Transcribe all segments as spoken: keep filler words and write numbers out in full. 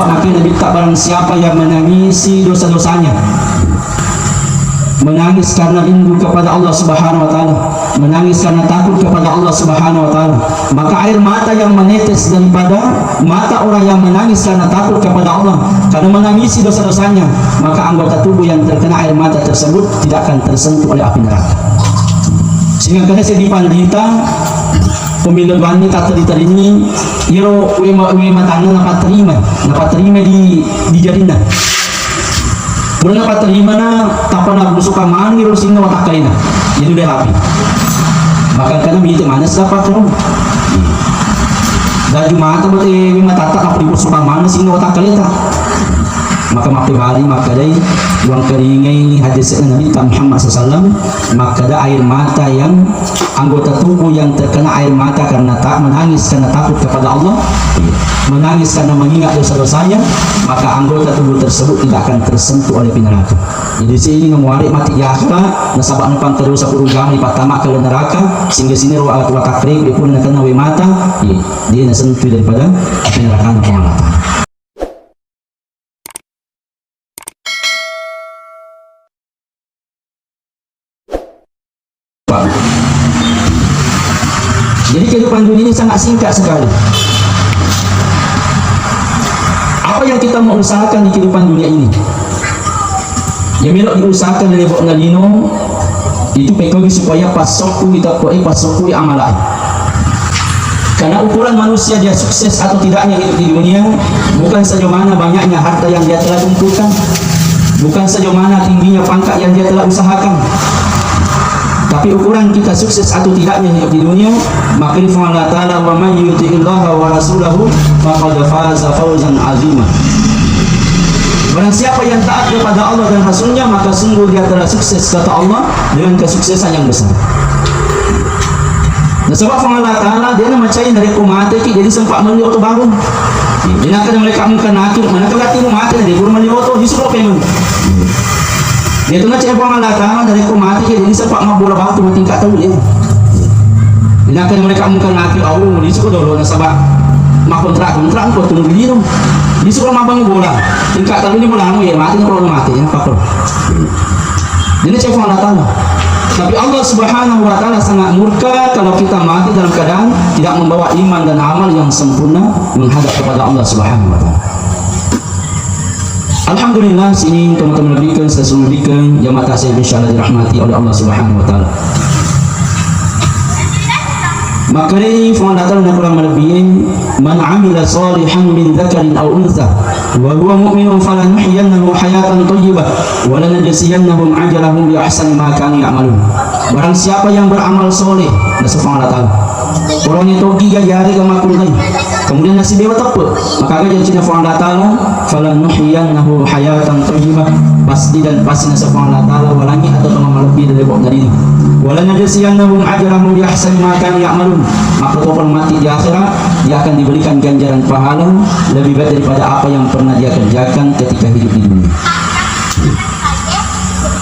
Maka Nabitta, barang siapa yang menangisi dosa-dosanya, menangis karena rindu kepada Allah Subhanahu wa Ta'ala, menangis karena takut kepada Allah Subhanahu wa Ta'ala, maka air mata yang menetes daripada mata orang yang menangis karena takut kepada Allah, karena menangisi dosa-dosanya, maka anggota tubuh yang terkena air mata tersebut tidak akan tersentuh oleh api neraka. Sehingga kada sedih pandita, pemilu Tuhan ini tak terima, iro wema, wema tanah napa terima, napa terima di, di jarina. Pura napaterimana, tappa nabbusuka mani ro sinna watakkalena. Jadi udah rapi. Maka kana mite mana sedapa terus. Daju mata bote matatta, apa dibusuka mana sinna watakkaleta. Maka mappebali makkadai, uang keringai hadis Nabi Muhammad sallallahu alaihi wasallam, makkada air mata yang anggota tubuh yang terkena air mata karena tak menangis karena takut kepada Allah, menangis karena mengingat dosa-dosanya, maka anggota tubuh tersebut tidak akan tersentuh oleh api neraka. Jadi sini namuare mati di akhirat, nasaba napangka dosa purung jama dipattama ke neraka, sehingga sini roh alat watak kering, dia pun nakena we mata, iya, dia nasentuh daripada api neraka na Allah Ta'ala. Jadi kehidupan dunia ini sangat singkat sekali. Apa yang kita mau usahakan di kehidupan dunia ini? Yang melok diusahakan dari bok nalino itu pekogi supaya pasokku kita koi pasokku amalai. Karena ukuran manusia dia sukses atau tidaknya hidup di dunia bukan sejauh mana banyaknya harta yang dia telah kumpulkan, bukan sejauh mana tingginya pangkat yang dia telah usahakan. Tapi ukuran kita sukses atau tidaknya hidup di dunia, maka ini firman Allah Ta'ala, "Wa man yuti'illaha wa rasulahu faqad faza fawzan azima." Barang siapa yang taat kepada Allah dan Rasulnya, maka sungguh dia telah sukses, kata Allah, dengan kesuksesan yang besar. Nasaba Puang Allah Ta'ala, de' namacai narekko mateki, jadi sempat melli oto baru. Jadi nakkeda malaika Munkar Nakir, manakka latimu mate, de' guru melli oto, disuruh pemeng. Itu nacai Puang Allah Ta'ala, narekko mateki, jadi sempat mabbola batu, matingkat tau, ya. Jadi nakkeda malaika Munkar Nakir, au, disuruh dolo, nasaba makontrak-kontrak, ko tunggu dino. Disuruh mabang bola, tingkat tau ni bola, ya, mate, kalau mate, ya, apa? Jadi, cek Allah Ta'ala. Tapi Allah Subhanahu wa Ta'ala sangat murka kalau kita mati dalam keadaan tidak membawa iman dan amal yang sempurna menghadap kepada Allah Subhanahu wa Ta'ala. Alhamdulillah, sini teman-teman lebihkan, saya lebihkan, jamaah takziah, insya Allah dirahmati oleh Allah Subhanahu wa Ta'ala. Makkedai Puang Allah Ta'ala kurang lebih, "Man amila salihan min dzakarin aw untsa wa huwa mu'minun falanuhyiyannahu hayatan thayyibah wa lanajziyannahum ajrahum bi ahsani ma kanu ya'malun." Barang siapa yang beramal soleh, nasaba Puang Allah Ta'ala, orangnya togi ga yare ga makulai, kemudian nasibewa teppe, maka ga janjina Puang Allah Ta'ala, "Falanuhyiyannahu hayatan thayyibah." Pasti dan pasti nasaba Puang Allah Ta'ala walangi atau tama malebbi dari bok nadina. "Wa lanajziyannahum ajrahum bi ahsani ma kanu ya'malun." Maka topan mati di akhirat, dia akan diberikan ganjaran pahala lebih baik daripada apa yang pernah dia kerjakan ketika hidup di dunia.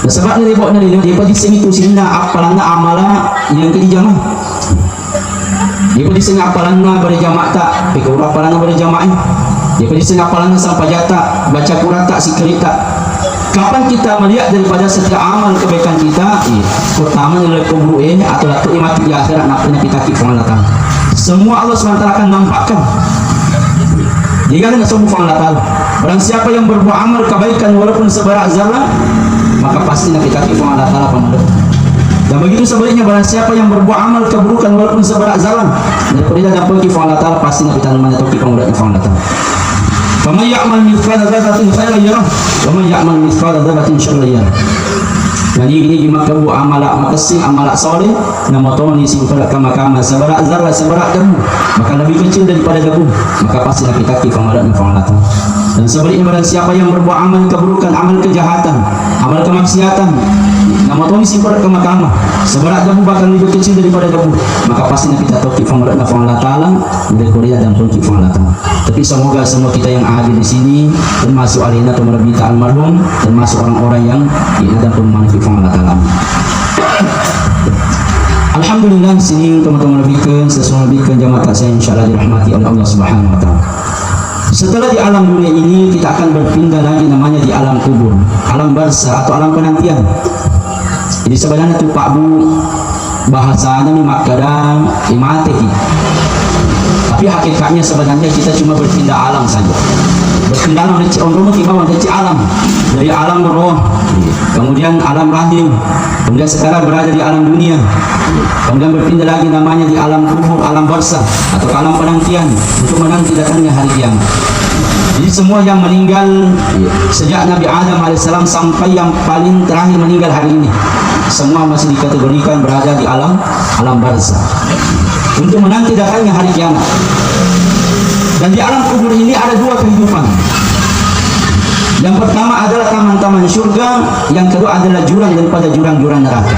Nasaba dari bok nadina, dia pasti itu sinna appalanna amala yang keijama. Iyapa disengngi appalanna bare jama'ta, pekko ura appalanna bare jama'i. Iyapa disengngi appalanna sampajata, baca Qur'anta, sikkiritta. Kapan kita melihat daripada setiap amal kebaikan kita, iya, pertama nilai kubur eh, atau latu mati di akhirat, nappa napitaki Puang Allah Ta'ala. Semua Allah subhanahu wa ta'ala akan nampakkan. Jadi kan sombong Puang Allah Ta'ala. Barang siapa yang berbuat amal kebaikan walaupun seberat zarrah, maka pasti napitaki Puang Allah Ta'ala pamulai. Dan begitu sebaliknya, barang siapa yang berbuat amal keburukan walaupun seberat zarrah, dan tidak dampengki Puang Allah Ta'ala, pasti napitaki mana toki pamulai Puang Allah Ta'ala. Faman ya'mal mithqala dzarratin khairan yarah, wa man ya'mal mithqala dzarratin syarran yarah. Jadi ini dimakan bu amal makessing, amal soleh, Namatoni sing pada kama-kama seberat zarrah, seberat debu, bahkan lebih kecil daripada debu, maka pasti napitaki pamulai Puang Allah Ta'ala. Dan sebaliknya, barang siapa yang berbuat amal keburukan, amal kejahatan, amal kemaksiatan, namatoni sing pada kama-kama seberat debu, bahkan lebih kecil daripada debu, maka pasti napitaki pamulai Puang Allah Ta'ala. Mudah-mudahan dan pun Puang Allah Ta'ala. Tapi semoga semua kita yang hadir di sini, termasuk alena atau merebita almarhum, termasuk orang-orang yang diingatkan pemaham Puang Allah Ta'ala. Alhamdulillah, sini teman-teman lebihkan, sesuai lebihkan jamaah takziah, insya Allah dirahmati oleh Allah Subhanahu wa Ta'ala. Setelah di alam dunia ini, kita akan berpindah lagi namanya di alam kubur, alam barzah atau alam penantian. Jadi sebenarnya tu Pak Bu, bahasana mi makkeda, eh, mateki. Tapi hakikatnya sebenarnya kita cuma berpindah alam saja. Berpindah alam, onrong ki bawang, alam. Dari alam roh, kemudian alam rahim, kemudian sekarang berada di alam dunia, kemudian berpindah lagi namanya di alam kubur, alam barzah, atau alam penantian untuk menanti datangnya hari kiamat. Jadi semua yang meninggal sejak Nabi Adam alaihissalam sampai yang paling terakhir meninggal hari ini, semua masih dikategorikan berada di alam, alam barzah untuk menanti datangnya hari kiamat. Dan di alam kubur ini ada dua kehidupan. Yang pertama adalah taman-taman surga, yang kedua adalah jurang daripada jurang-jurang neraka.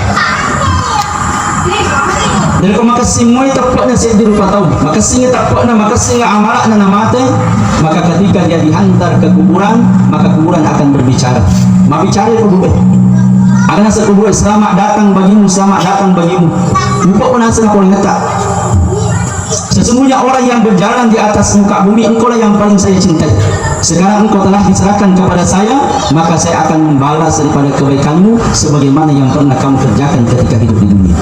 Jadi ko makessing moi teppe'na seddi rupa tau, makessing teppe'na, makessing amala'na namate, maka ketika dia dihantar ke kuburan, maka kuburan akan berbicara. Mabbicara kubur. Ada nasa kubur, "Selamat datang bagimu, selamat datang bagimu." Lupa pun nasa pole ngeta. Sesungguhnya orang yang berjalan di atas muka bumi, engkaulah yang paling saya cintai. Sekarang engkau telah diserahkan kepada saya, maka saya akan membalas daripada kebaikanmu sebagaimana yang pernah kamu kerjakan ketika hidup di dunia.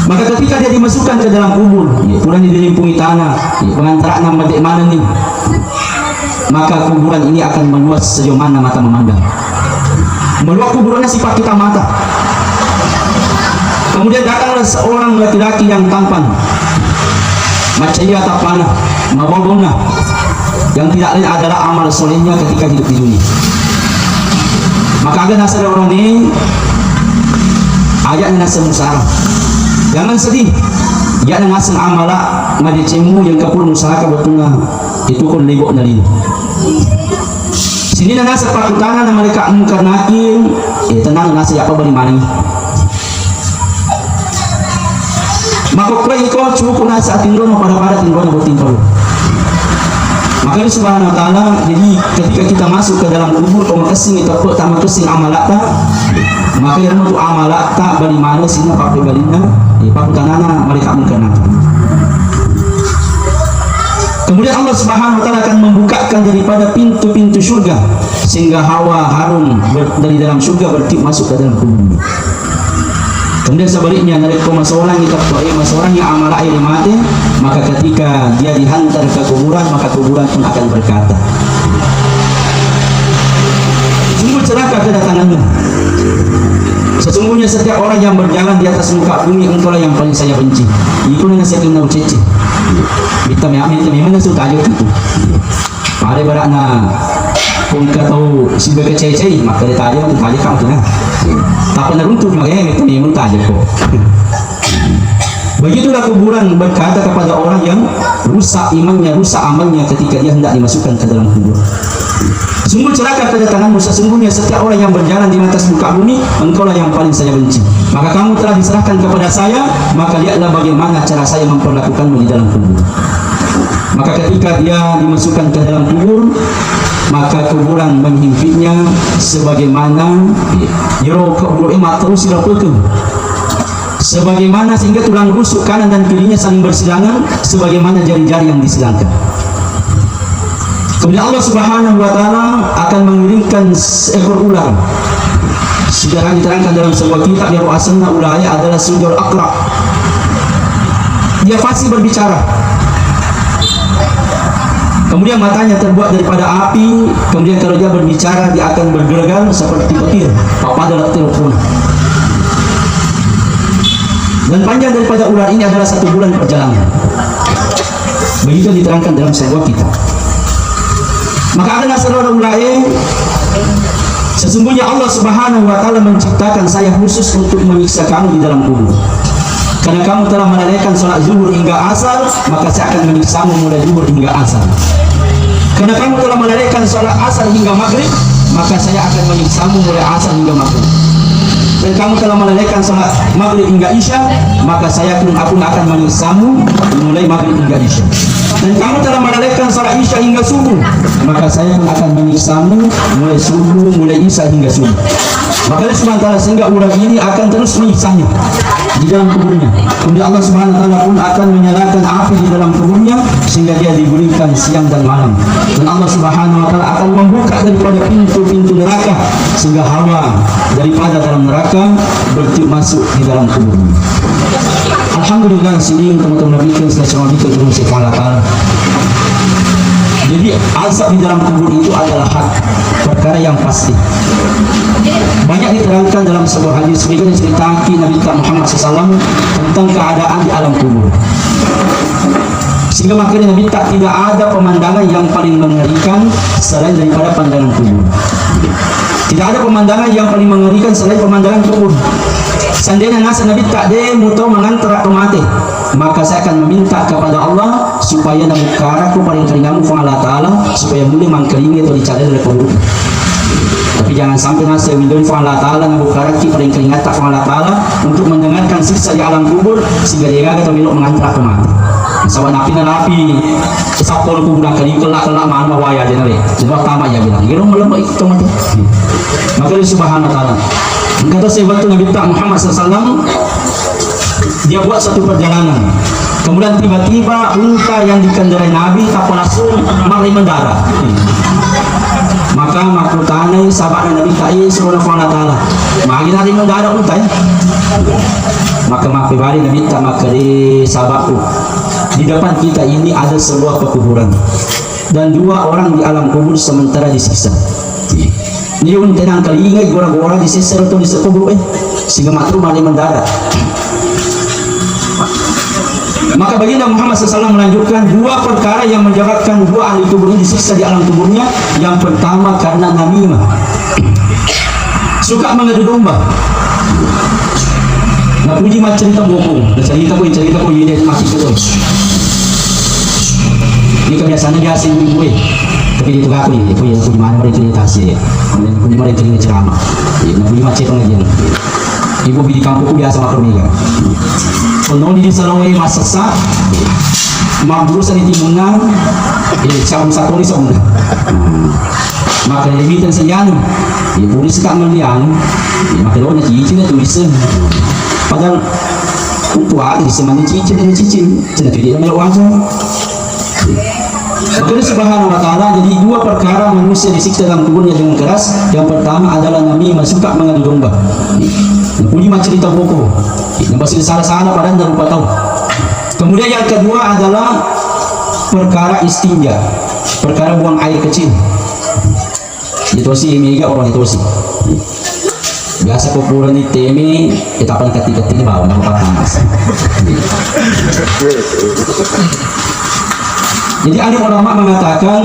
Maka ketika dia dimasukkan ke dalam kubur, ya, purani dilimpungi tanah, ya, pengantarana mede mana nih, maka kuburan ini akan meluas sejauh mana mata memandang. Meluas kuburannya sifat kita mata. Kemudian datanglah seorang laki-laki yang tampan, macaya tapana, mabogona, yang tidak lain adalah amal solehnya ketika hidup di dunia. Maka aga naseng orang ini, ajak naseng musara. Jangan sedih. Ajak naseng amala madecemu yang kapur musara kebetulan itu kon lebok nalini. Sini na nasa pakutana na mereka mungkar nakir, eh, tenang nasa ya apa beri mani. Maka kue iko cukup nasa tinggal pada pada tinggal buat tinggal. Makanya subhanahu wa ta'ala, jadi ketika kita masuk ke dalam kubur, kau makessing itu apa tak makessing amalata, maka yang itu amalata beri mana sini pakai berinna, eh, pakutanana mereka mungkar nakir. Kemudian Allah Subhanahu wa Ta'ala akan membukakan daripada pintu-pintu surga sehingga hawa harum ber-, dari dalam surga bertiup masuk ke dalam kubur. Kemudian sebaliknya, narekko masolangi teppa-, eh, masolangi amala iri mate, maka ketika dia dihantar ke kuburan, maka kuburan pun akan berkata, "Sungguh celaka kedatanganmu. Sesungguhnya setiap orang yang berjalan di atas muka bumi, engkaulah yang paling saya benci." Itu nana sekenna ucece. Kita memang, kita memang suka aja gitu. Pada barakna pungka tau sibawa kecei-cei, maka dia tanya, maka tanya kamu tuh, nah. Tapi naruntuk, makanya itu memang tanya kok. Begitulah kuburan berkata kepada orang yang rusak imannya, rusak amalnya ketika dia hendak dimasukkan ke dalam kubur. Sungguh celaka kedatanganmu, sesungguhnya setiap orang yang berjalan di atas muka bumi, engkaulah yang paling saya benci. Maka kamu telah diserahkan kepada saya, maka lihatlah bagaimana cara saya memperlakukanmu di dalam kubur. Maka ketika dia dimasukkan ke dalam kubur, maka kuburan menghimpitnya sebagaimana, ya, kubur emak terus dirapekan. Sebagaimana sehingga tulang rusuk kanan dan kirinya saling bersilangan, sebagaimana jari-jari yang disilangkan. Kemudian Allah Subhanahu wa Ta'ala akan mengirimkan seekor ular. Sejarah diterangkan dalam sebuah kitab yang asalnya ular adalah Sujul Akra. Dia fasih berbicara. Kemudian matanya terbuat daripada api, kemudian kalau dia berbicara, dia akan bergegar seperti petir. Papada letih punah. Dan panjang daripada ular ini adalah satu bulan perjalanan. Begitu diterangkan dalam sebuah kitab. Maka ada nasarara ulae, sesungguhnya Allah Subhanahu wa Ta'ala menciptakan saya khusus untuk menyiksa kamu di dalam kubur. Karena kamu telah melalaikan sholat zuhur hingga asar, maka saya akan menyiksamu mulai zuhur hingga asar. Karena kamu telah melalaikan sholat asar hingga maghrib, maka saya akan menyiksamu mulai asar hingga maghrib. Dan kamu telah melalaikan sholat maghrib hingga isya, maka saya pun, aku akan menyiksamu mulai maghrib hingga isya. Dan kamu telah melalaikan sholat isya hingga subuh, maka saya pun akan menyiksamu mulai subuh, mulai isya hingga subuh. Makanya sementara sehingga ular ini akan terus menyiksanya. di dalam kuburnya. Kemudian Allah Subhanahu wa Ta'ala pun akan menyalakan api di dalam kuburnya sehingga dia digulingkan siang dan malam. Dan Allah Subhanahu wa Ta'ala akan membuka daripada pintu-pintu neraka sehingga hawa daripada dalam neraka bertiup masuk di dalam kuburnya. Alhamdulillah, sini teman-teman bikin selesai bikin turun sekolah. Jadi, azab di dalam kubur itu adalah hak, perkara yang pasti. Banyak diterangkan dalam sebuah hadis, sebagaimana diceritaki Nabi kita Muhammad sallallahu alaihi wasallam tentang keadaan di alam kubur. Sehingga makanya Nabi tak, tidak ada pemandangan yang paling mengerikan selain daripada pandangan kubur. Tidak ada pemandangan yang paling mengerikan selain pemandangan kubur. Seandainya nasa Nabi tak deh mau tahu mengantar atau mati, maka saya akan meminta kepada Allah supaya nabukkaraku paring kalingamu Puang Allah Ta'ala supaya mulai mangkalinga itu dicari dari kubur. Tapi jangan sampai nasa window Puang Allah Ta'ala nabukkaraki paring kalingata Puang Allah Ta'ala untuk mendengarkan siksa di alam kubur sehingga dia gagal melo mengantar ke mati. Sabab napi narapi sappolo kuburan kali kella-kella mana waya aja nare. Coba tama ya bilang, "Gero melembek itu mati." Maka dia Subhanahu wa Ta'ala. Kata saya waktu Nabi tak Muhammad sallallahu alaihi wasallam, dia buat satu perjalanan. Kemudian tiba-tiba unta yang dikendarai Nabi tak langsung mari mendarat. Maka makkutanai sahabat Nabi tak, "Eh, suruh Allah Ta'ala. Magi lari mendarat unta, eh?" Maka makkebali Nabi tak, maka di sahabatku, di depan kita ini ada sebuah pekuburan. Dan dua orang di alam kubur sementara disiksa. Ini unta nangkalingai gora-gora disiksa atau di kubur, eh, sehingga matru mali mendarat. Maka Baginda Muhammad sallallahu alaihi wasallam melanjutkan dua perkara yang menyebabkan dua ahli kubur ini disiksa di alam kuburnya. Yang pertama karena namimah. Suka mengadu domba. Napuji maccarita boko, nacarita ko, carita ko, iya masih itu. Ini kebiasaannya biasa ibu-ibu, eh. Tapi itu aku ini, aku ini, aku di mana mereka ini tasik. Kemudian aku di mana ini ceramah. Iya, napuji maccarita pengajian. Ibu di kampungku biasa makan mie. Penuh di salonge masessa. Mabrusa di timunna. Eh, cabut satu di sebelah. Maka lebih tensi anu. Ya, polisi tak melihat. Ya, maka lo na cicing itu bisa. Padahal itu ada di semani cicing, ada cicing. Cina tidak melo wajar. Maka dia Subhanahu wa Ta'ala, jadi dua perkara manusia disiksa dalam kuburnya dengan keras. Yang pertama adalah namimah, suka mengadu domba. Napuji maccarita boko. Yang pasti salah-salah padahal nda rupa tahu. Kemudian yang kedua adalah perkara istinja, perkara buang air kecil. Itu sih mega orang itu sih. Biasa ko purani teme, kita paling kati-kati bawa nama panas. Jadi ada ulama mengatakan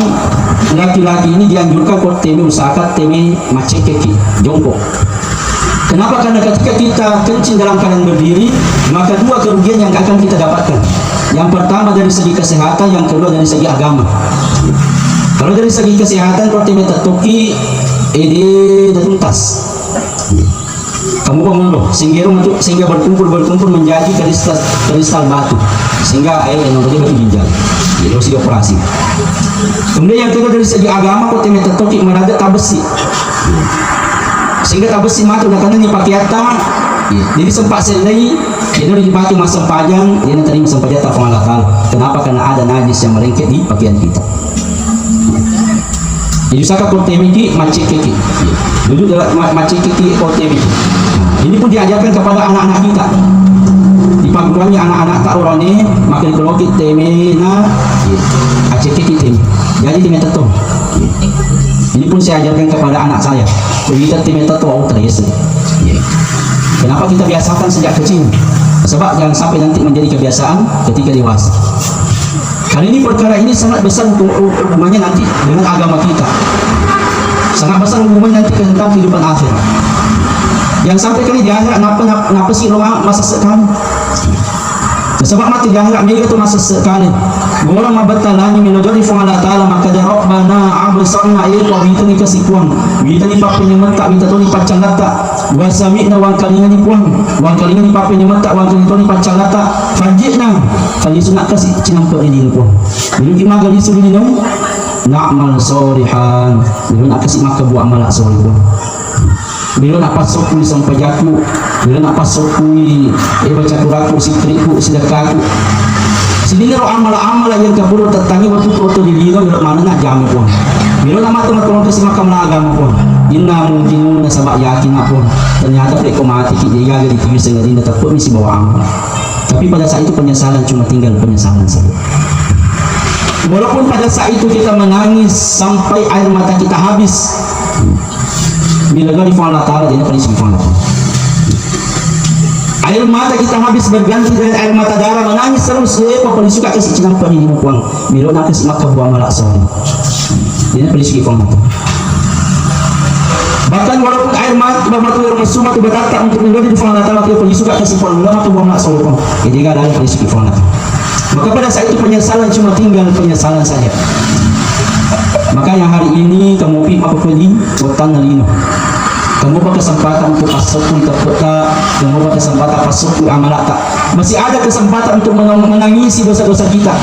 laki-laki ini dianjurkan ko teme usahakan teme macekeki, jongkok. Kenapa? Karena ketika kita kencing dalam keadaan berdiri, maka dua kerugian yang akan kita dapatkan. Yang pertama dari segi kesehatan, yang kedua dari segi agama. Kalau dari segi kesehatan, kalau teme tetoki, ede tuntas. Kamu bangun loh, sehingga itu, sehingga berkumpul, berkumpul menjadi kristal, kristal batu, sehingga eh yang namanya batu ginjal. Jadi harus dioperasi. Kemudian yang kedua dari segi agama, kok teme tetoki meraga tabesi. Sehingga tabesi matu, karena ini pakai atta. Jadi sempat selai, jadi udah dipakai masa sempajang, dia nanti masa sempajang tak Allah Ta'ala. Kenapa? Karena ada najis yang merengket di pakaian kita. Jadi saka ko teme ki, macekeki. Duduk dalam ma-, macekeki ko teme ki. Nah, ini pun diajarkan kepada anak-anak kita. Dipaguruannya anak-anak tak orang ini, makin keloki teme na, acekeki teme. Jadi teme teto. Ini pun saya ajarkan kepada anak saya. Kita teme teto, au terasa. Kenapa kita biasakan sejak kecil? Sebab jangan sampai nanti menjadi kebiasaan ketika dewasa. Karena ini perkara ini sangat besar hukum-, hubungannya nanti dengan agama kita. Sangat besar hubungannya nanti tentang kehidupan akhirat. Yang sampai kali di akhirat, napa, napa, napa sih lo ma-, masa sekali? Sebab mati di akhirat, mega tu masa sekali. Gua orang mabetta lagi melodori Puang Allah Ta'ala, maka dia Rabbana absarna, eh, kau minta ni kasih Puang. Minta ni papi ni mata, minta tu ni pacang lata. Wa sami'na, wangkalingani Puang, wangkalingani pappenemettaq, wangkalingani toni paccallata, farji'na, falisunna kasi cinampe ri lino Puang. Iloki maga lisu ri lino, na'mal sholihan, iloki kasi makkebbu amala soleh Puang. Melo napassokkui sempajakku, melo napassokkui, eh, baca Quranku, sitrikku, sedekahku. Sininna ro amala-amala yang kaburu tettangi waktu tu oto di lino, melo mana nak jamu pun. Melo nak matu matu matu simakam agama pun. Inna mungkinuna sabak yakin pun. Ternyata peko mati ki dia jadi tiwi sengadina tepuk misi bawa amala. Tapi pada saat itu penyesalan cuma tinggal penyesalan saja. Walaupun pada saat itu kita menangis sampai air mata kita habis, bila dari Allah Ta'ala, dia paling simpang. Air mata kita habis berganti dengan air mata darah, menangis terus, eh, apa paling suka kasih cinampa ini, Puang. Melo nak kasih makan buah malak sono. Dia paling suka Puang. Bahkan walaupun air mata, mata yang mesum atau berkata untuk menjadi Puang Allah Ta'ala, dia paling suka kasih Puang Allah atau buah malak sono. Jadi gak ada yang paling suka Puang Allah. Maka pada saat itu penyesalan cuma tinggal penyesalan saja. Makanya hari ini kamu pi mapapeli, botanna lino. Kamu berkesempatan untuk pasukku di tepukta, kamu berkesempatan pasukku amalata. Masih ada kesempatan untuk menang- menangisi dosa-dosa kita.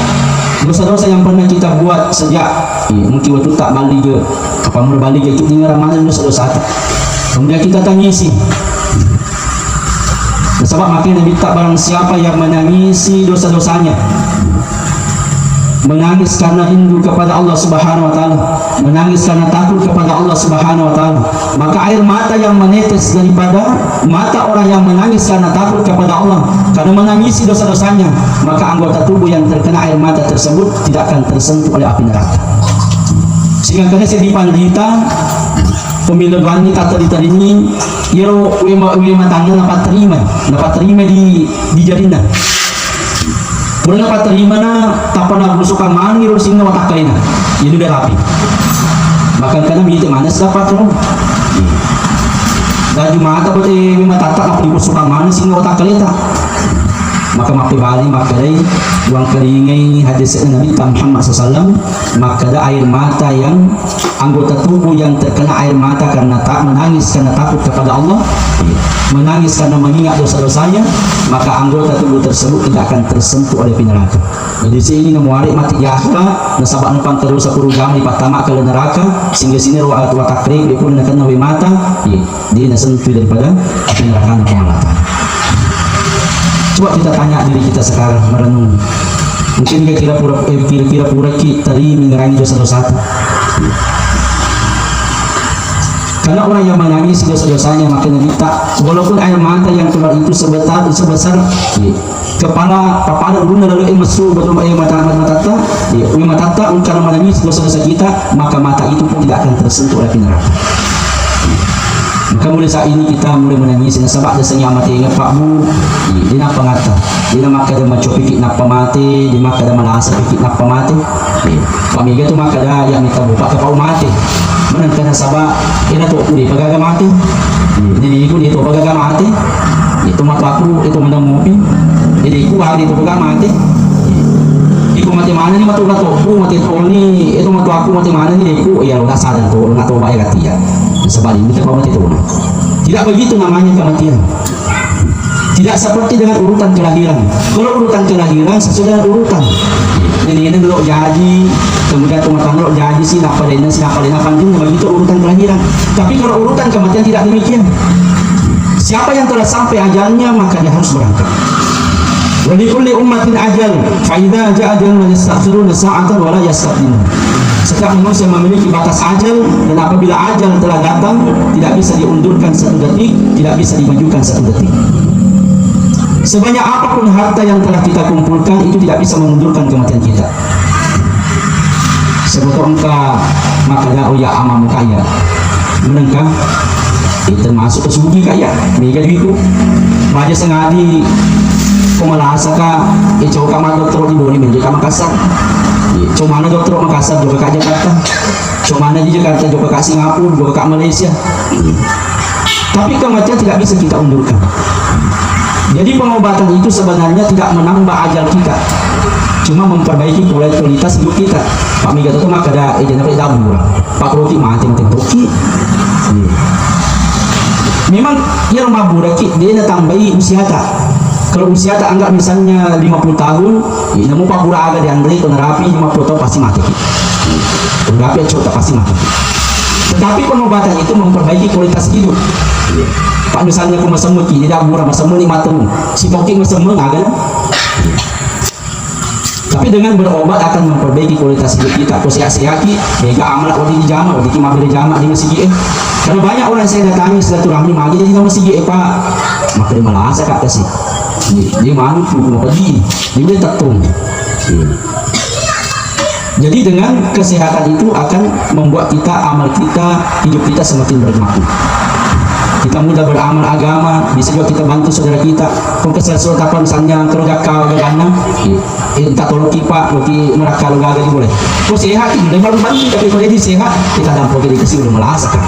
Dosa-dosa yang pernah kita buat sejak, eh, mungkin waktu tak balik ke, apa mau balik ke, itu tinggal mana dosa-dosa. Kemudian kita tangisi. Nasaba makkeda Nabitta, barang siapa yang menangisi dosa-dosanya, menangis karena rindu kepada Allah Subhanahu wa Ta'ala, menangis karena takut kepada Allah Subhanahu wa Ta'ala, maka air mata yang menetes daripada mata orang yang menangis karena takut kepada Allah, karena menangisi dosa-dosanya, maka anggota tubuh yang terkena air mata tersebut tidak akan tersentuh oleh api neraka. Sehingga karena saya dipandita, pemilu doanni tak tadi-tadi ini, Iyaro uwe ma-, uwe matanna napatterima, napatterima di, di jarinna. Pura napatterimana, tappa nabusukang maneng iro singa watakkalena. Iyanu udah rapi. Maka engkana mite maneng sidapat ro. Laju mata pete uwe matatta, nappa dibusukang maneng singa watakkaleta. Maka mappebali makkedai, uwangkalingai hadisna Nabitta Muhammad sallallahu alaihi wasallam, makkeda air mata yang anggota tubuh yang terkena air mata karena tak menangis karena takut kepada Allah, menangis karena mengingat dosa-dosanya, maka anggota tubuh tersebut tidak akan tersentuh oleh api neraka. Jadi sini namuare mati jaka, nasaba nupang terus aku rujama di patama ke neraka, sehingga sini ruwa tua takrib, dia pun nakenna we mata, iya. Dia nasentuh daripada api neraka Allah Ta'ala. Coba kita tanya diri kita sekarang, merenung. Mungkin kira-kira pura, eh, kira-kira puraki tadi mengurangi dosa-dosa. Karena orang yang menangis dosa-dosanya makin minta, walaupun air mata yang keluar itu sebesar, sebesar, iya, kepala, papada ulunna lalu, eh, messu, betul, eh, mata, mata, matatta, iya, eh, matatta, engkana menangis dosa-dosa kita, maka mata itu pun tidak akan tersentuh oleh api neraka. Maka mulai saat ini kita mulai menangis, nasaba ada sengaja mati ingat Pak Bu, iya, dia nappa ngata, dia makkeda macopi ki nappa mati, dia makkeda malasa ki nappa mati. Iya. Pamega tu makkeda, iya, mita bupa kapau mati. Menang kena saba, ina to kuri pagaga mati. Iya. Jadi iku dia to pagaga mati. Itu matu aku, itu mana mopi. Jadi iku hari itu pagaga mati. Iya. Iku mati mana ni matu na to, ku mati to ni, itu matu aku mati mana ni iku, iya lo nasa dan to, na to bae katia. Sebab ini kita mati to. Tidak begitu namanya kematian. Tidak seperti dengan urutan kelahiran. Kalau urutan kelahiran sesuai dengan urutan. Jadi ini dulu jaji, kemudian rumah tangga dulu jaji, si napa dena, si napa dena, panjang begitu urutan kelahiran. Tapi kalau urutan kematian tidak demikian. Siapa yang telah sampai ajalnya, maka dia harus berangkat. Wa likulli ummatin ajal, fa idza jaa ajalun la yastakhiruna sa'atan wa la yastaqdimun. Setiap manusia memiliki batas ajal, dan apabila ajal telah datang, tidak bisa diundurkan satu detik, tidak bisa dimajukan satu detik. Sebanyak apapun harta yang telah kita kumpulkan, itu tidak bisa mengundurkan kematian kita. Sebetulnya maka, maka dah, oh ya, amamu kaya. Menengka, eh, termasuk pesugi kaya. Mega duitku. Baja sengadi, ko malasa ka, eh, coba ka ma dokter di Bone, meja ka Makassar. Eh, coba mana dokter Makassar, juga ka Jakarta. Coba mana di Jakarta, juga ka Singapura, juga ka Malaysia. Tapi kematian tidak bisa kita undurkan. Jadi pengobatan itu sebenarnya tidak menambah ajal kita, cuma memperbaiki kuali-, kualitas hidup kita. Pak Mega itu maka ada, eh, jangan sampai dabura. Pak Rocky mati, mati Rocky. Iya. Memang yang mabura ki, dia na tambahi usia ta. Kalau usia ta anggap misalnya lima puluh tahun, ya, namu Pak Bura aga dianre, kalau narapi lima puluh tahun pasti mati ki. Narapi ya, pasti mati ki. Tetapi pengobatan itu memperbaiki kualitas hidup. Pak, misalnya aku masemmeng ki, tidak murah masemmeng ni matemu. Si Toki masemmeng, aga na? Tapi dengan berobat akan memperbaiki kualitas hidup kita. Ko sehat-sehat ki, mega amala wadi di jama, wadi ki mabbere jama di masigi e. Karena banyak orang saya datangi silaturahmi, magi jadi di masigi e, Pak. Maka dia malasaka kasi. Dia, dia mampu, mau pedih. Dia boleh tetung. Iya. Jadi dengan kesehatan itu akan membuat kita, amal kita, hidup kita semakin bermakna. Kita mudah beramal agama, bisa juga kita bantu saudara kita. Kok kesal surat apa misalnya keluarga kau, keluarga anak, eh, tak tolong kipak, nanti neraka lo gagal boleh. Kok sehat itu, dia baru bantu, tapi kalau dia sehat, kita dampok, kita kasih udah malasaka.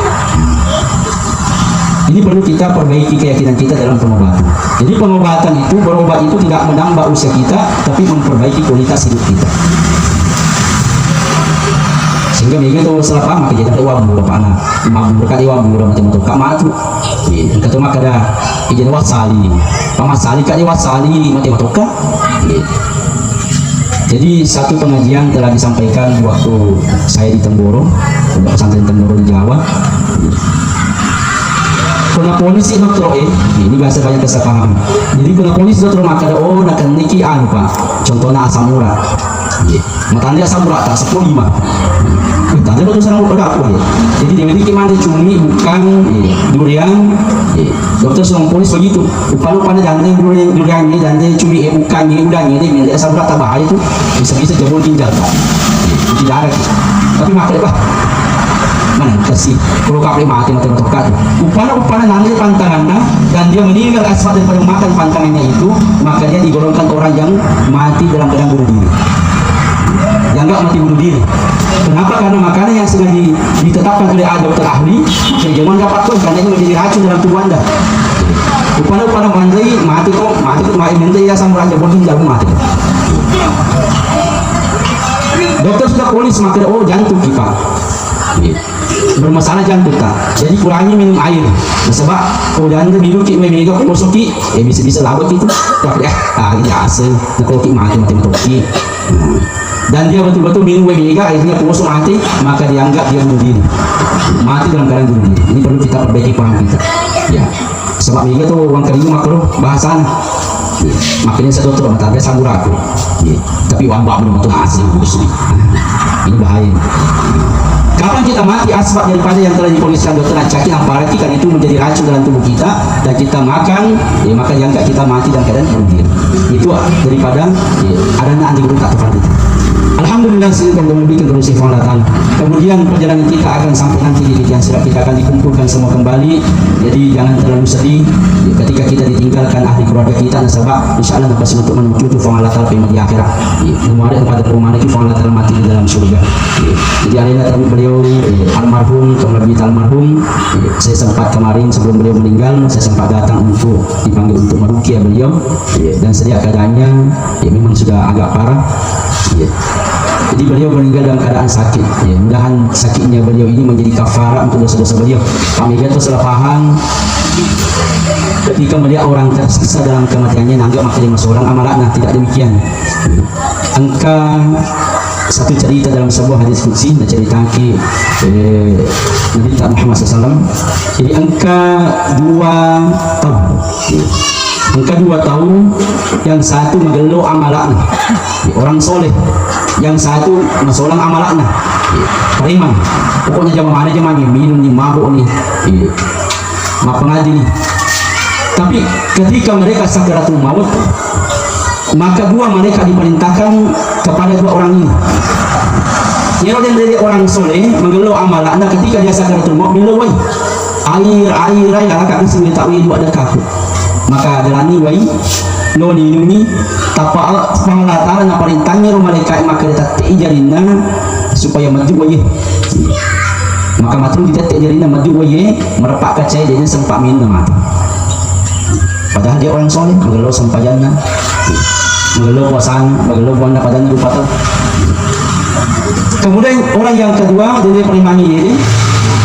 Ini perlu kita perbaiki keyakinan kita dalam pengobatan. Jadi pengobatan itu, berobat itu tidak menambah usia kita, tapi memperbaiki kualitas hidup kita. Sehingga mega tu salah paham, maka jadi wabura, Pak, na. Mabura, kak, wabura, mate matoka matu. Iya, engka tu makkeda, ijin wasali. Pamasali, kak, wasali, mate matoka. Iya. Jadi satu pengajian telah disampaikan waktu saya di Temboro, Pondok Pesantren Temboro di Jawa. Kuna polisi dokter, eh, ini bahasa banyak kesalahpahaman. Jadi kuna polisi dokter makkeda, oh, nakenniki anu, Pak, contohnya asam urat. Iya. Matanya asam urat tak sepuluh lima. Tanya betul sana udah aku ya. Jadi dia ini mandi cumi bukan, iya, durian, iya. Dokter sama polisi begitu. Upana-upana jande durian, durian ini jande cumi, eh, bukan ini udah ini, dia asam urat tak bahaya tuh. Bisa-bisa jebol ginjal, Pak. Cuci darah, gitu. Tapi makan, Pak. Mana kasih? Kalau kau mati, mati, mati, kau. Upana-upana nanti pantangannya, dan dia meninggal akibat daripada makan pantangannya itu, maka dia digolongkan orang yang mati dalam keadaan bunuh diri. Yang enggak mati bunuh diri. Kenapa? Karena makanan yang sudah di- ditetapkan oleh dokter ahli, maka jangan dapat pun, karena ini menjadi racun dalam tubuh Anda. Upana-upana mandai, mati kok, mati kok, mati, mati, ya, sama aja, bodoh, jangan mati. Dokter sudah polis, maka, oh, jantung kita. Bermasalah jantung kita. Jadi kurangi minum air. Sebab, oh, jangan minum ki, mega kok, bosok ki, eh, bisa-bisa labut itu. Tapi, eh, ah, ya, asal, nah, kalau ki mati, mati, mati, mati. Dan dia betul-betul minum W B tiga, akhirnya poso mati, maka dianggap dia bunuh diri. Mati dalam keadaan bunuh diri. Ini perlu kita perbaiki paham kita. Ya. Sebab mega tu orang kering makro bahasana. Ya. Makanya saya tutup mata, dia sambur aku. Ya. Tapi wabak belum betul hasil, bagus nih. Ini bahaya. Kapan kita mati, asbab daripada yang telah diponiskan dokter, cacing, amparaki, kan itu menjadi racun dalam tubuh kita, dan kita makan, ya, maka dianggap kita mati dalam keadaan bunuh diri. Itu daripada, ya, adanya anti guru tak tepat itu. Alhamdulillah, sini kan lebih ke Allah Ta'ala. Kemudian perjalanan kita akan sampai nanti di pikiran sirat, kita akan dikumpulkan semua kembali. Jadi jangan terlalu sedih, ya, ketika kita ditinggalkan ahli keluarga kita, nasaba insya Allah nafas untuk menuju itu Allah Ta'ala di akhirat. Ya, kemarin pada rumah itu Allah Ta'ala mati di dalam surga. Ya. Jadi alena tamu beliau, ya, almarhum, kembali almarhum. Ya, saya sempat kemarin sebelum beliau meninggal, saya sempat datang untuk dipanggil untuk meruqyah beliau, ya, dan setiap keadaannya, ya, memang sudah agak parah, ya. Jadi beliau meninggal dalam keadaan sakit, ya. Mudahan sakitnya beliau ini menjadi kafarat untuk dosa-dosa beliau. Pamega tu salah paham, ketika melihat orang tersiksa dalam kematiannya, nanggap maka lima seorang amalakna, tidak demikian. Engka satu cerita dalam sebuah hadis qudsi, naceritaki, eh, Nabi Muhammad sallallahu alaihi wasallam. Jadi engka dua tau. Engka dua tau, yang satu magello amalakna. Orang soleh. Yang satu masolang amalakna. Preman. Pokoknya jama mana jama ni, minum ni, mabuk ni. Mappengaji ni. Tapi ketika mereka sakaratul maut, maka dua malaikat diperintahkan kepada dua orang ini. Iyaro denre orang soleh, magello amalakna, ketika dia sakaratul maut, mello wai. Air, air, air, alaka kasi minta wai dua dekaku. Maka jalani wai, lo diinumi, tapa Allah Ta'ala naparintangi ro malaikat maka ditette jarinna supaya maju wai. Maka matu ditette jarinna maju wai, merepak kacai, dia sempat minum mati. Padahal dia orang soleh, magello sempajanna, magello puasana, magello buanna, padahal rupa tau. Kemudian orang yang kedua, dia preman ini,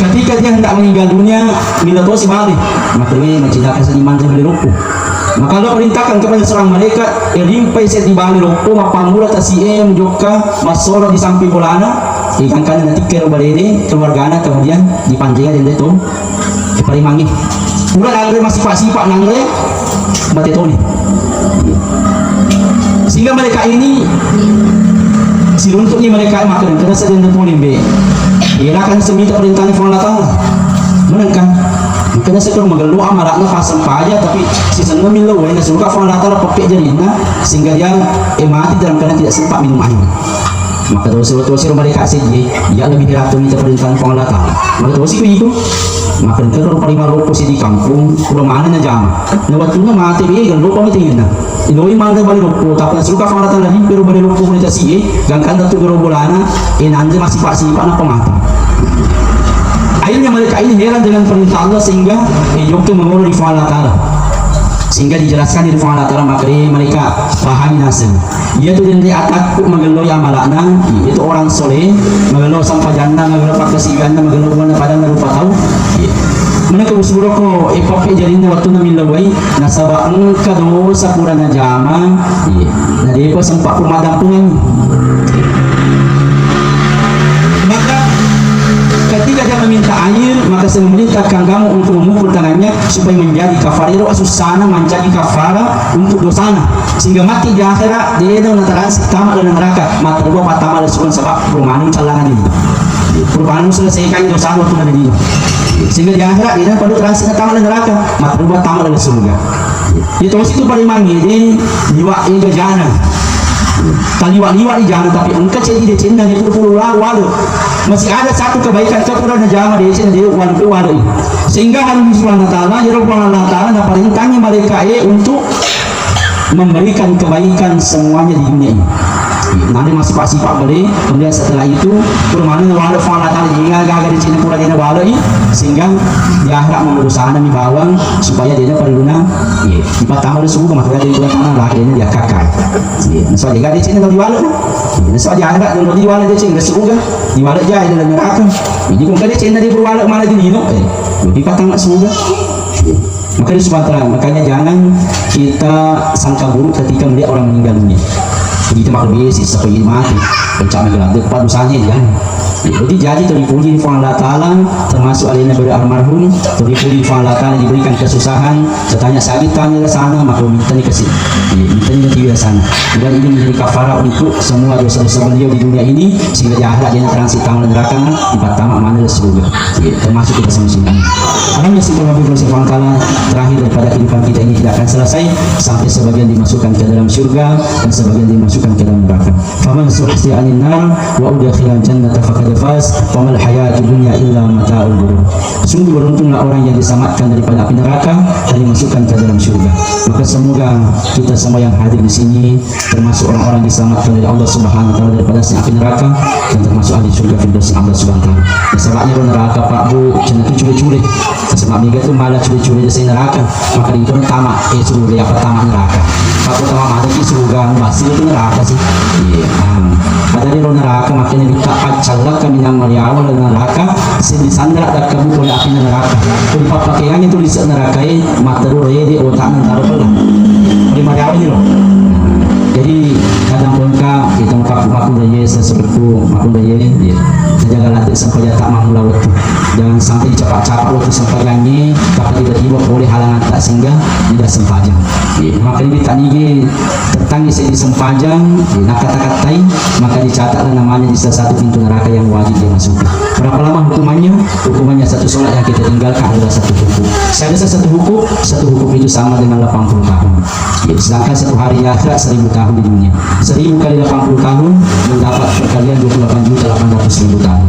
ketika dia hendak meninggal dunia, mila tosi balik. Maka dia mencidaka seniman dari ruku. Maka Allah perintahkan kepada seorang malaikat, yang limpai saya di balik ruku, mappamula tasi e, menjokka, masoro di samping bolana, ikan kanan nanti ke balene, keluargana, kemudian dipanjai dan dia tu. Parimangi. Pura nanre masipa-sipa nanre, mate toni. Sehingga mereka ini siruntukni mereka makan, kada sedang toni be. Ira kan semita perintahnya Puang Allah Ta'ala. Menengkan. Kada sekedar magello amalakna pasang paja, tapi sisenna millau wae na suka Puang Allah Ta'ala pakai jarinna, sehingga dia eh, mati dalam keadaan tidak sempat minum air. Maka dosa-dosa mereka sedih, ya lebih berat tu minta perintah Puang Allah Ta'ala. Maka dosa itu itu. Maka engka rupa lima loko di kampung, pura mana na jama. Na wattunna mate be, kan lupa mati ngena. Iloi mangga bali loko, tapi suka Puang Allah Ta'ala di peru bali loko ni tasi, gangkan tu gero bolana, eh nanti masih pasi pak na pemata. Akhirnya mereka ini heran dengan perintah Allah sehingga eh, yoktu mengoro di Puang Allah Ta'ala. Sehingga dijelaskan di Puang Allah Ta'ala, maka mereka pahami naseng. Iyatu denre atakku magelloi amala'na, iyatu orang soleh, magello sampajanna, magello pakkasiwianna, magello buanna padanna rupa tau. Iya. Menengka usuroko, eh, pappe jarinna wattunna millawai, nasaba engka dosa pura najama, iya. Na depa sempat pura maddampengeng. Maka ketika dia meminta air, maka saya memerintahkan kamu untuk memukul tangannya supaya menjadi kafara. Ero asussana mancaji kafara untuk dosana. Sehingga mati di akhirat, dia nataransi tama dalam neraka. Mata dua patama dalam surga sebab perumahan callangan ini. Perumahan selesaikan dosa waktu nabi dia. Sehingga di akhirat, dia pada transit tama dalam neraka. Mata dua tama dalam surga. Itu situ pada imang ini, liwa ega jana. Taliwa-liwa di jana, tapi engka cedi de cenna di puluh-puluh lalu. Masih ada satu kebaikan ke pura najama de cenna di walu walu. Sehingga Allah Subhanahu wa Ta'ala, ya Rabbal Allah Ta'ala, na parintangi mereka eh untuk memberikan kebaikan semuanya di dunia ini. Nanti masih pasti pak beli, kemudian setelah itu, pura mana wala fala tali, gaga di sini pura dina wala, sehingga di akhirat menurut sana mi bawang supaya dia perlu na, iya, empat tambah ada subuh maka dia pura tanah lah, dia dia kakak, iya, misal dia di sini di wala, iya, misal di akhirat dia di wala dia sehingga subuh, di wala aja ada neraka, jadi kok dia sini di pura wala malah di nino, eh, jadi patang subuh, iya. Maka di Sumatera, makanya jangan kita sangka buruk ketika melihat orang meninggal dunia. Jadi itu makhluk biasa, siapa yang mati, pencak menggelar, itu pada dosanya, jangan. Ya, jadi jadi tadi puji di Allah Ta'ala, termasuk alena beri almarhum, tadi puji di Allah Ta'ala diberikan kesusahan, katanya sakit tanya sana, maka minta dikasih. Ya, minta dikasih sana. Dan ini menjadi kafarah untuk semua dosa-dosa beliau di dunia ini, sehingga di akhirat dia transit tamat neraka, empat tamat mana surga. Iya, termasuk kita sama-sama. Alhamdulillah, syukur Rabbil Alamin, Subhanahu wa Ta'ala, terakhir daripada kehidupan kita ini tidak akan selesai sampai sebagian dimasukkan ke dalam surga dan sebagian dimasukkan ke dalam neraka. Faman zuhziha 'anin nar wa udkhilal jannata faqad faz, wa mal hayatud dunya illa mata'ul ghurur. Sungguh beruntunglah orang yang diselamatkan daripada api neraka dan dimasukkan ke dalam surga. Maka semoga kita semua yang hadir di sini termasuk orang-orang diselamatkan oleh Allah Subhanahu wa Ta'ala daripada api neraka dan termasuk ahli surga Firdaus Allah Subhanahu wa Ta'ala. Nasaba'na ro neraka, Pak, Bu, cina tu cure-cure. Sebab mega tu malah cure-cure di neraka. Maka di itu tama, eh, surga apa tama neraka. Pak, Bu, tama mata di surga, basi itu neraka sih. Iya. Ada di ro neraka, makanya kita pacalla kami yang meliawal neraka, sing disandra dan kamu boleh api neraka. Pun papa kayaknya tu di neraka, eh, mata ro, eh, di otak nanti taruh pelan. Boleh meliawal ni lo. Jadi, kadang pun kak, kita mau paku-paku dah, yes, sesuatu, paku dah, yes, ya. Kita jaga latih sampai dia tak mampu lawat tu. Jangan sampai dicapak-capak waktu sempajangnya, tapi tiba-tiba boleh halangan tak sehingga tidak sempajang. Ya, maka ini tak nige, tetangi sedih sempajang, ya, nak kata-katai, maka dicatatlah namanya di salah satu pintu neraka yang wajib dia masuk. Berapa lama hukumannya? Hukumannya satu sholat yang kita tinggalkan adalah satu hukum. Saya rasa satu hukum, satu hukum itu sama dengan delapan puluh tahun. Ya, sedangkan satu hari di akhirat seribu tahun di dunia. Seribu kali delapan puluh tahun mendapat perkalian dua puluh delapan juta delapan ratus ribu tahun.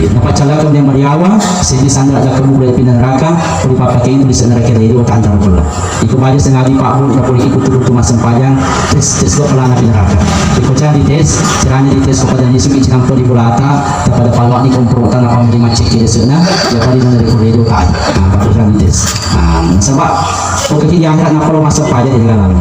Ya, dapat calakan yang meriawa, sedih sandra ada kamu berada pindah neraka, kalau pakai itu bisa neraka itu antara pula. Iko baja sengaja Pak Bu, tak boleh ikut turun rumah sempajang, tes, tes kok pelana pindah neraka. Iko cari tes, caranya di tes kepada Yesus, icinampo di bulata, kepada palwak ni komprotan apa menjadi macet kiri sana, ya paling mana di koridor tadi. Nah, Pak Bu, cari tes. Nah, sebab, pokoknya di akhirat napa lo masuk paja di dalam.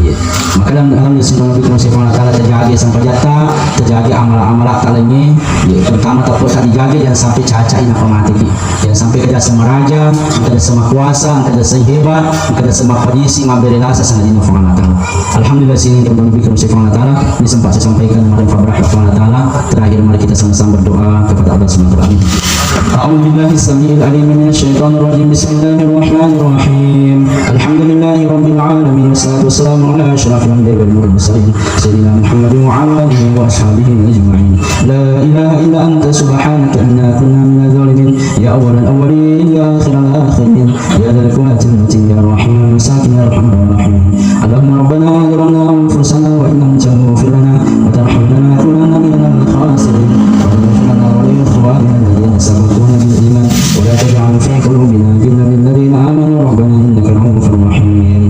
Iya. Maka dan alhamdulillah, sining tau mabbicara Puang Allah Ta'ala, terjaga sempajatta, terjaga amala-amalatta lainnya. Iya, terutama tappa dijaga, jangan sampai caca ina pamatiki. Jangan sampai kedasa maraja, kedasa makuasa, kedasa hebat, kedasa mapajisi, mabere rasa sangadinna Puang Allah Ta'ala. Alhamdulillah, sining tau mabbicara Puang Allah Ta'ala, ini sempat saya sampaikan, mari fabarak Puang Allah Ta'ala, terakhir mari kita sama-sama berdoa kepada Allah Subhanahu wa Ta'ala. أعوذ بالله السميع العليم من الشيطان الرجيم. بسم الله الرحمن الرحيم. الحمد لله رب العالمين، والصلاة والسلام على أشرف الأنبياء والمرسلين، سيدنا محمد وعلى آله وأصحابه أجمعين. لا إله إلا أنت، سبحانك إنا كنا من الظالمين. يا أول الأولين، يا آخر الآخرين، يا ذا القوة المتين، يا رحيم المساكين، يا أرحم الراحمين. اللهم ربنا ظلمنا أنفسنا وإن لم تغفر لنا وترحمنا لنكونن من الخاسرين. ربنا اغفر لنا ولإخواننا الذين سبقونا بالإيمان ولا تجعل في قلوبنا غلا للذين آمنوا ربنا إنك رؤوف رحيم.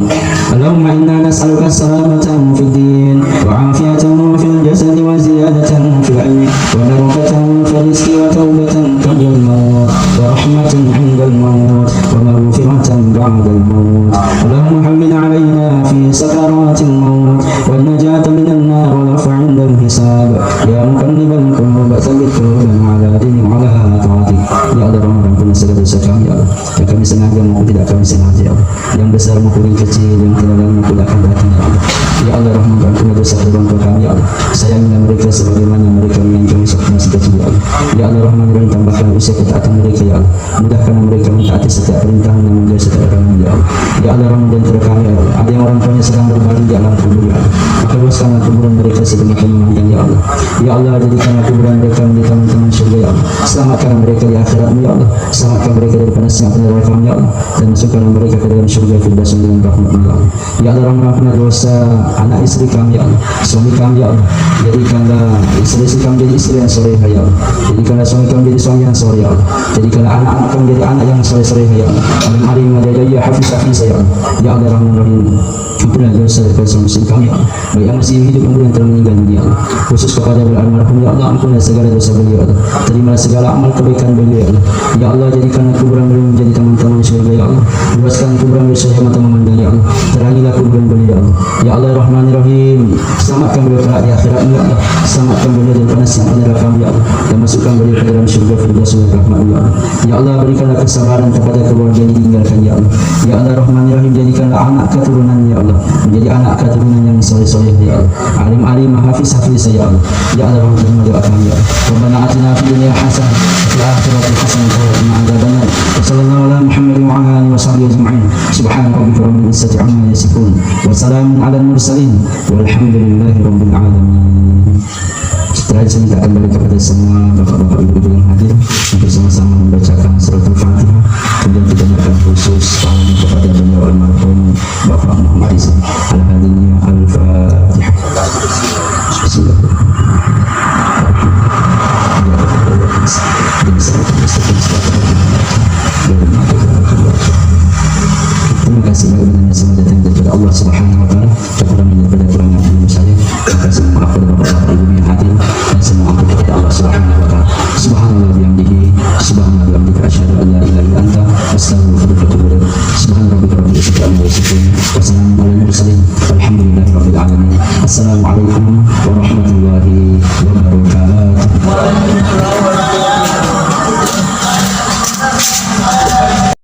اللهم إنا نسألك سلامة في الدين وعافية في الجسد وزيادة في العلم وبركة في الرزق وتوبة قبل الموت ورحمة عند الموت ومغفرة بعد الموت. اللهم هون علينا في سكرات الموت والنجاة من النار والعفو عند الحساب. يا مقلب القلوب ثبت قلوبنا على دينك وعلى طاعتك. Ya Allah, Rahman, ampuni segala dosa kami, ya Allah. Yang kami sengaja maupun tidak kami sengaja, ya Allah. Yang besar maupun yang kecil, yang terdalam maupun tidak akan datang, ya Allah. Ya Allah, Rahman, ampuni dosa kedua orang tua kami, ya Allah. Sayangilah mereka sebagaimana mereka menyayangi kami sewaktu masih kecil, ya Allah. Ya Allah, Rahman, Rahim, tambahkan usia ketaatan mereka, ya Allah. Mudahkan mereka mentaati setiap perintah dan menjauhi setiap larangan, ya Allah. Ya Allah, Rahman, di antara kami, ya Allah, ada yang orang tuanya sedang berbaring di alam kubur, ya Allah. Maka luaskanlah kuburan mereka sedemikian memanjang, ya Allah. Ya Allah, jadikanlah kuburan mereka menjadi taman-taman surga, ya Allah. Selamatkan mereka di akhiratmu, ya Allah. Selamatkan mereka dari panasnya api neraka, ya Allah. Dan masukkanlah mereka ke dalam surga Firdaus dengan rahmatmu, ya Allah. Ya Allah, Rahman, ampunilah dosa anak istri kami, ya Allah. Suami kami, ya Allah. Jadikanlah istri-istri kami jadi istri yang solehah, ya Allah. Jadikanlah suami kami jadi suami yang soleh, ya Allah. Jadikanlah anak-anak kami jadi anak yang soleh-solehah, ya Allah. Alim-alim, ya Allah, ya Hafiz, Hafiz, ya Allah. Ya Allah, Rahman, Rahim. Ampunilah dosa dari suami istri kami, ya Allah. Baik yang masih hidup maupun yang telah meninggal dunia, ya Allah. Khusus kepada almarhum, ya Allah, ampunilah segala dosa beliau, ya Allah. Terimalah segala amal kebaikan beliau, ya Allah. Ya Allah, jadikanlah kuburan beliau menjadi taman-taman surga, ya Allah. Luaskan kuburan beliau sehingga mata memandang, ya Allah. Terangilah kuburan beliau, ya Allah. Ya Allah, Rahman, Rahim, selamatkan beliau kelak di akhirat, ya Allah. Selamatkan beliau dari panas api neraka, ya Allah. Dan masukkan beliau ke dalam surga Firdaus dengan rahmat, ya Allah. Ya Allah, berikanlah kesabaran kepada keluarga yang ditinggalkan, ya Allah. Ya Allah, Rahman, Rahim, jadikanlah anak keturunan, ya Allah, menjadi anak keturunan yang soleh-soleh, ya Allah. Alim-alim, hafiz-hafiz, ya Allah. Ya Allah, Rahman, terima doa kami, ya Allah. ربنا آتنا في الدنيا حسنة وفي الآخرة حسنة وقنا عذاب النار. وصلى الله على محمد وعلى آله وصحبه أجمعين. سبحان ربك رب العزة عما يصفون. وسلام على المرسلين. والحمد لله رب العالمين. Terakhir, saya minta kembali kepada semua bapak-bapak, ibu-ibu yang hadir untuk sama-sama membacakan suratul Fatihah. Kemudian kita niatkan khusus pahala kepada beliau almarhum Bapak Muhammad Rizal Al-Hadini. Al-Fatihah. Bismillahirrahmanirrahim. Terima kasih banyak, semua datang daripada Allah Subhanahu wa Ta'ala. Kekurangan daripada kekurangan ilmu saya, maka saya mohon maaf kepada bapak-bapak, ibu yang hadir, dan saya mohon ampun kepada Allah Subhanahu wa Ta'ala. Subhanallah bihamdihi, subhanallah bihamdika, asyhadu an la ilaha illa anta, astaghfiruka wa atubu ilaik. Subhana rabbika rabbil izzati amma yasifun, wa salamun alal mursalin, walhamdulillahi rabbil alamin. Assalamualaikum warahmatullahi wabarakatuh.